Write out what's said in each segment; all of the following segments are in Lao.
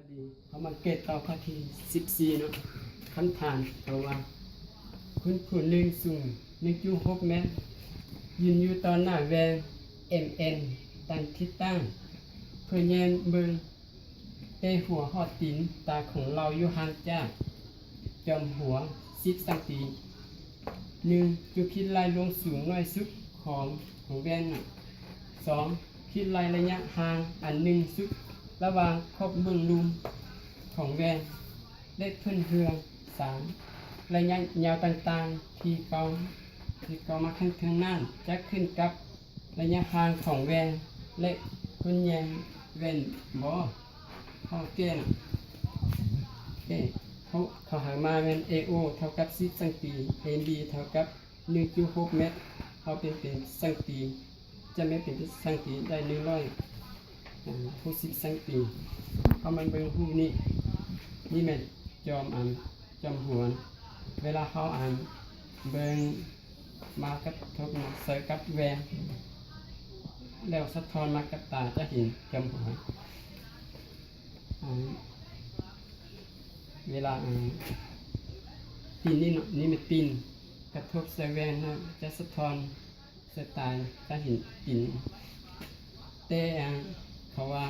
ເຮົາມາແກ້ຕໍ່ຂໍ້ທີສິບສີ່ເນາະ. ຄຳຖາມເຂົາວ່າ ຄົນຜູ້ໜຶ່ງສູງໜຶ່ງຈຸດຫົກແມັດ ຢືນຢູ່ຕໍ່ໜ້າແວ່ນ ເອັມເອັນ ທາງທິດໃຕ້ ເພື່ອແຍງເບິ່ງແຕ່ຫົວຮອດຕີນຕາຂອງລາວ ຢູ່ຫ່າງຈາກຈອມຫົວສິບຊັງຕີ. ໜຶ່ງ ຈົ່ງຄິດໄລ່ລວງສູງນ້ອຍສຸດຂອງ ຂອງແວ່ນ. ສອງ ຄິດໄລ່ໄລຍະຫ່າງອັນໜຶ່ງສຸດລະຫວ່າງຂອບເບື້ອງລຸ່ມຂອງແວ່ນ ແລະ ພື້ນເຮືອນ. ສາມ ໄລຍະຍາວຕ່າງໆທີ່ກ່າວ ທີ່ກ່າວມາຂ້າງເທິງນັ້ນ ຈະຂຶ້ນກັບໄລຍະຫ່າງຂອງແວ່ນ ແລະ ຄົນແຍງແວ່ນບໍ? ເຮົາແກ້ນະ ແກ້ ເຂົາ ເຂົາໃຫ້ມາແມ່ນ ເອໂອ ເທົ່າກັບສິບຊັງຕີ ເອບີ ເທົ່າກັບໜຶ່ງຈຸດຫົກແມັດ ເຮົາປ່ຽນເປັນຊັງຕີ ຈະແມ່ນເປັນຊັງຕີໄດ້ໜຶ່ງຮ້ອຍຫົກສິບຊັງຕີ. ເຮົາມາເບິ່ງຮູບນີ້ ນີ້ແມ່ນຈອມອັນ ຈອມຫົວ. ເວລາເຮົາອັນເບິ່ງມາກະທົບມາໃສ່ກັບແວ່ນ ແລ້ວສະທ້ອນມາກັບຕາ ຈະເຫັນຈອມຫົວ. ອາ ເວລາ ອາ ຕີນນີ້ເນາະ ນີ້ແມ່ນຕີນ ກະທົບໃສ່ແວ່ນເນາະ ຈະສະທ້ອນໃສ່ຕາ ຈະເຫັນຕີນ. ແຕ່ ອາ ເຂົາວ່າ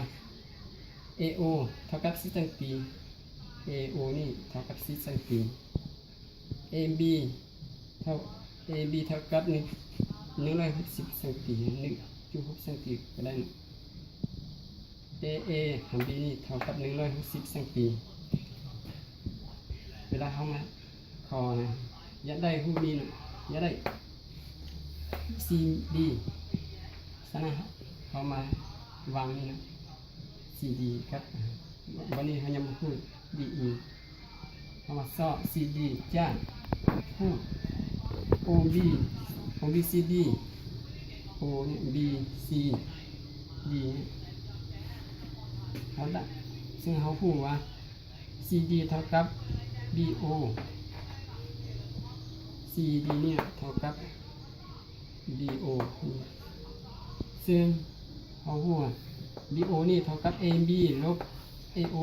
ເອໂອ ເທົ່າກັບສິບຊັງຕີ ເອໂອ ນີ້ເທົ່າກັບສິບຊັງຕີ ເອບີ ເທົ່າ ເອບີ ເທົ່າກັບໜຶ່ງ ໜຶ່ງຮ້ອຍຫົກສິບຊັງຕີ ໜຶ່ງຈຸດຫົກຊັງຕີກໍໄດ້ເນາະ ແຕ່ເອຫາບີນີ້ເທົ່າກັບໜຶ່ງຮ້ອຍຫົກສິບຊັງຕີ. ເວລາເຮົາມາ ຂໍນະ ຢາກໄດ້ຮູບນີ້ນະ ຢາກໄດ້ ຊີດີ ສະນັ້ນເຮົາມາວາງນີ້ນະ ຊີດີ ກັບ ບັດນີ້ເຮົາຍັງບໍ່ຮູ້ດີອີ ເຮົາມາຊອກຊີດີຈາກຮູບໂອບີ ໂອບີຊີດີ ໂອນີ້ ບີຊີດີ ເຮົາໄດ້ ເຊິ່ງເຮົາຮູ້ວ່າ ຊີດີເທົ່າກັບບີໂອ ຊີດີນີ້ເທົ່າກັບບີໂອ ຊຶ່ງເຮົາຮູ້ວ່າບີໂອນີ້ເທົ່າກັບເອບີລົບເອໂອ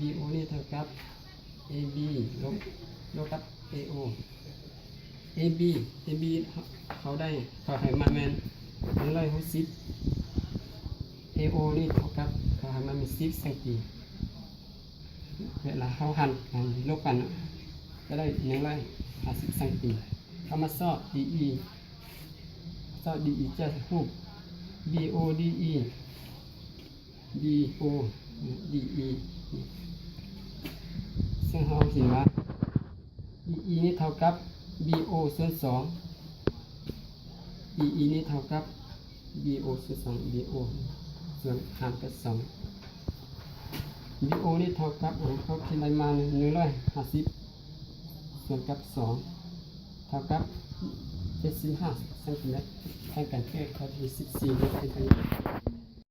ບີໂອນີ້ເທົ່າກັບເອບີລົບ ລົບກັບເອໂອ ເອບີ ເອບີ ເຂົາໄດ້ ເຂົາໃຫ້ມາແມ່ນໜຶ່ງຮ້ອຍຫົກສິບ ເອໂອນີ້ເທົ່າກັບ ເຂົາໃຫ້ມາແມ່ນສິບຊັງຕີ. ເວລາເຮົາຫັນ ລົບກັນ ຈະໄດ້ໜຶ່ງຮ້ອຍຫ້າສິບຊັງຕີ. ເຮົາມາຊອກດີອີ ຊອກດີອີຈາກຮູບບີໂອດີອີ ບີໂອດີອີ ເຊິ່ງເຮົາເຫັນວ່າດີອີນີ້ເທົ່າກັບບີໂອສ່ວນສອງ ດີອີນີ້ເທົ່າກັບບີໂອສ່ວນສອງ ບີໂອສ່ວນຫານກັບສອງ ບີໂອນີ້ເທົ່າກັບ ເຮົາຄິດໄລ່ມາໜຶ່ງຮ້ອຍຫ້າສິບສ່ວນກັບສອງ ເທົ່າກັບເຈັດສິບຫ້າຊັງຕີແມັດ. ແທນການແກ້ຂໍ້ທີສິບສີ່ນີ້ເປັນຈັ່ງໃດ?